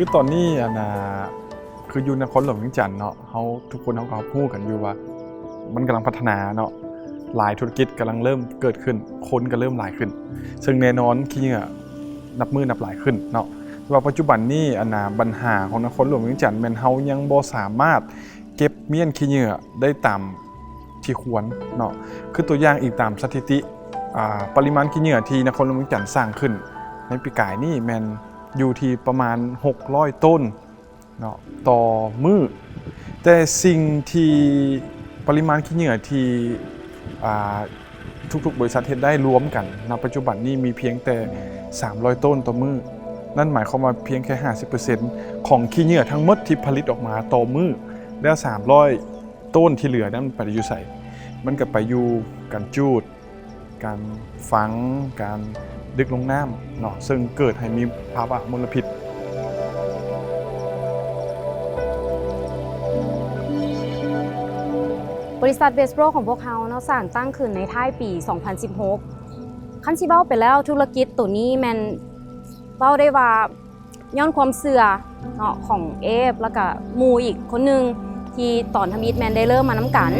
ຄືຕອນນີ້ ອັນນ່າ ຄືຢູ່ນະຄອນຫຼວງວຽງຈັນເນາະ ເຮົາ ທຸກຄົນເຮົາກໍຮັບຮູ້ກັນຢູ່ວ່າ ມັນກຳລັງພັດທະນາເນາະ ຫຼາຍທຸລະກິດກຳລັງເລີ່ມເກີດຂຶ້ນ ຄົນກໍເລີ່ມຫຼາຍຂຶ້ນ ເຊິ່ງແນ່ນອນຂີ້ເຫຍື້ອນັບມື້ນັບຫຼາຍຂຶ້ນເນາະ. ແຕ່ວ່າປັດຈຸບັນນີ້ ອັນນ່າ ບັນຫາຂອງນະຄອນຫຼວງວຽງຈັນແມ່ນເຮົາຍັງບໍ່ສາມາດເກັບມ້ຽນຂີ້ເຫຍື້ອໄດ້ຕາມທີ່ຄວນເນາະ. ຄືຕົວຢ່າງອີງຕາມສະຖິຕິ ອາ ປະລິມານຂີ້ເຫຍື້ອທີ່ນະຄອນຫຼວງວຽງຈັນສ້າງຂຶ້ນໃນປີກາຍນີ້ແມ່ນຢູ່ທີ່ປະມານຫົກຮ້ອຍໂຕນ ເນາະ ຕໍ່ມື້ ແຕ່ສິ່ງທີ່ ປະລິມານຂີ້ເຫຍື້ອທີ່ ອ່າ ທຸກໆບໍລິສັດເຮັດໄດ້ລວມກັນ ນະປັດຈຸບັນນີ້ມີພຽງແຕ່ສາມຮ້ອຍໂຕນຕໍ່ມື້. ນັ້ນໝາຍຄວາມວ່າພຽງແຄ່ຫ້າສິບເປີເຊັນຂອງຂີ້ເຫຍື້ອທັງໝົດທີ່ຜະລິດອອກມາຕໍ່ມື້ ແລ້ວສາມຮ້ອຍໂຕນທີ່ເຫຼືອນັ້ນໄປຢູ່ໃສ? ມັນກໍໄປຢູ່ການຈູດ ການຝັງ ການດຶກລົງນ້ຳເນາະ ເຊິ່ງເກີດໃຫ້ມີພາວະມົນລະພິດ. ບໍລິສັດເວສໂບຣຂອງພວກເຮົາເນາະ ສ້າງຕັ້ງຂຶ້ນໃນທ້າຍປີສອງພັນສິບຫົກ ຄັນຊິເວົ້າໄປແລ້ວ ທຸລະກິດໂຕນີ້ແມ່ນເວົ້າໄດ້ວ່າ ຍ້ອນຄວາມເຊື່ອເນາະ ຂອງເອຟ ແລ້ວກະໝູ່ອີກຄົນໜຶ່ງ ທີ່ຕອນທຳອິດແມ່ນໄດ້ເລີ່ມມານຳກັນ.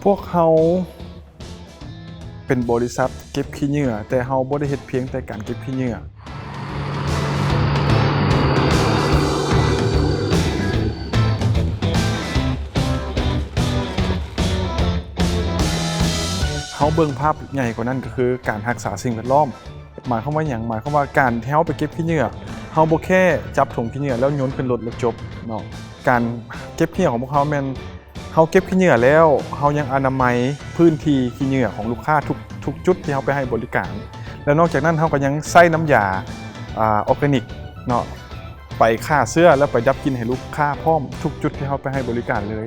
ພວກເຮົາ ເປັນບໍລິສັດເກັບຂີ້ເຫຍື້ອ ແຕ່ເຮົາບໍ່ໄດ້ເຮັດພຽງແຕ່ການເກັບຂີ້ເຫຍື້ອ. ເຮົາເບິ່ງພາບໃຫຍ່ກວ່ານັ້ນ ກໍຄືການຮັກສາສິ່ງແວດລ້ອມ. ໝາຍຄວາມວ່າຫຍັງ? ໝາຍຄວາມວ່າການທີ່ເຮົາໄປເກັບຂີ້ເຫຍື້ອ ເຮົາບໍ່ແຄ່ຈັບຖົງຂີ້ເຫຍື້ອແລ້ວໂຍນຂຶ້ນລົດແລ້ວຈົບເນາະ. ການເກັບຂີ້ເຫຍື້ອຂອງພວກເຮົາແມ່ນ ເຮົາເກັບຂີ້ເຫຍື້ອແລ້ວ ເຮົາຍັງອະນາໄມພື້ນທີ່ຂີ້ເຫຍື້ອຂອງລູກຄ້າທຸກ ທຸກຈຸດທີ່ເຮົາໄປໃຫ້ບໍລິການ ແລະ ນອກຈາກນັ້ນເຮົາກໍຍັງໃຊ້ນ້ຳຢາ ອາ ອອກການິກເນາະ ໄປຂ້າເຊື້ອ ແລ້ວໄປດັບກິ່ນໃຫ້ລູກຄ້າພ້ອມທຸກຈຸດທີ່ເຮົາໄປໃຫ້ບໍລິການເລີຍ.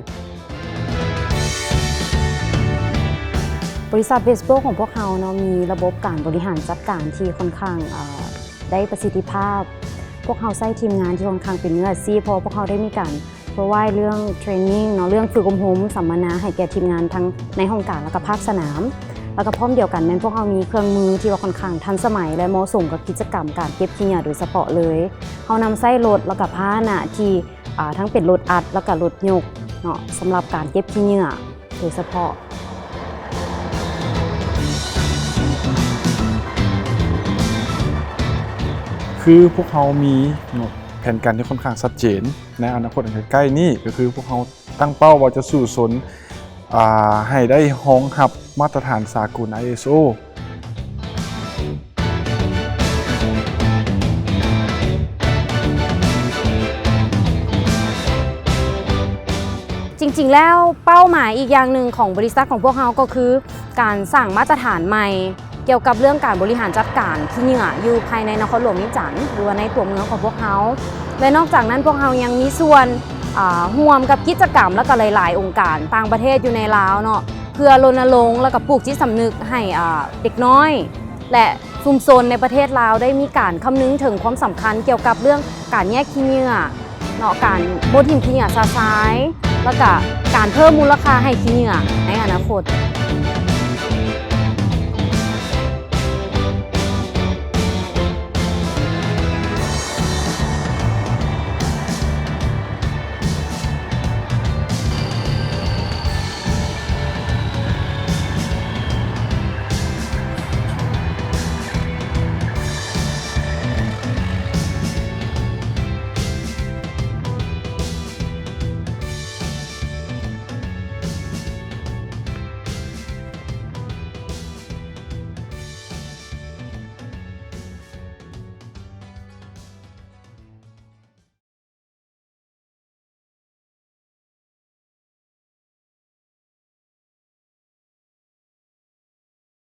ບໍລິສັດເວສໂບຣຂອງພວກເຮົາເນາະ ມີລະບົບການບໍລິຫານຈັດການທີ່ຄ່ອນຂ້າງ ເອີ ໄດ້ປະສິດທິພາບ. ພວກເຮົາໃຊ້ທີມງານທີ່ຄ່ອນຂ້າງເປັນມືອາຊີບ ເພາະວ່າພວກເຮົາໄດ້ມີການ provide ເລື່ອງ training ເນາະ ເລື່ອງຝຶກອົບຮົມສຳມະນາໃຫ້ແກ່ທີມງານທັງໃນຫ້ອງການ ແລ້ວກະພາກສະໜາມ ແລ້ວກະພ້ອມດຽວກັນແມ່ນພວກເຮົາມີເຄື່ອງມືທີ່ວ່າຄ່ອນຂ້າງທັນສະໄໝ ແລະ ເໝາະສົມກັບກິດຈະກຳການເກັບຂີ້ເຫຍື້ອໂດຍສະເພາະເລີຍ. ເຮົານຳໃຊ້ລົດ ແລ້ວກະພາຫະນະທີ່ ອ່າ ທັງເປັນລົດອັດ ແລ້ວກະລົດຍົກເນາະ ສຳລັບການເກັບຂີ້ເຫຍື້ອໂດຍສະເພາະ. ຄືພວກເຮົາມີເນາະ ແຜນການທີ່ຄ່ອນຂ້າງຊັດເຈນ ໃນອະນາຄົດອັນໃກ້ໆນີ້ ກໍຄືພວກເຮົາຕັ້ງເປົ້າວ່າຈະສູ້ຊົນ ອ່າ ໃຫ້ໄດ້ຮອງຮັບມາດຕະຖານສາກົນ ໄອເອສໂອ. ຈິງໆແລ້ວ ເປົ້າໝາຍອີກຢ່າງໜຶ່ງຂອງບໍລິສັດຂອງພວກເຮົາກໍຄື ການສ້າງມາດຕະຖານໃໝ່ ກ່ຽວກັບເລື່ອງການບໍລິຫານຈັດການຂີ້ເຫຍື້ອຢູ່ພາຍໃນນະຄອນຫຼວງວຽງຈັນ ຫຼືວ່າໃນຕົວເມືອງຂອງພວກເຮົາ ແລະ ນອກຈາກນັ້ນພວກເຮົາຍັງມີສ່ວນ ອ່າ ຮ່ວມກັບກິດຈະກຳ ແລ້ວກໍຫຼາຍໆອົງການຕ່າງປະເທດຢູ່ໃນລາວເນາະ ເພື່ອລົນນະລົງ ແລ້ວກໍປູກຈິດສຳນຶກໃຫ້ ອ່າ ເດັກນ້ອຍ ແລະ ຊຸມຊົນໃນປະເທດລາວໄດ້ມີການຄຳນຶງເຖິງຄວາມສຳຄັນກ່ຽວກັບເລື່ອງການແຍກຂີ້ເຫຍື້ອເນາະ ການບໍ່ຖິ້ມຂີ້ເຫຍື້ອຊະຊາຍ ແລ້ວກະການເພີ່ມມູນລະຄ່າໃຫ້ຂີ້ເຫຍື້ອໃນອະນາຄົດ.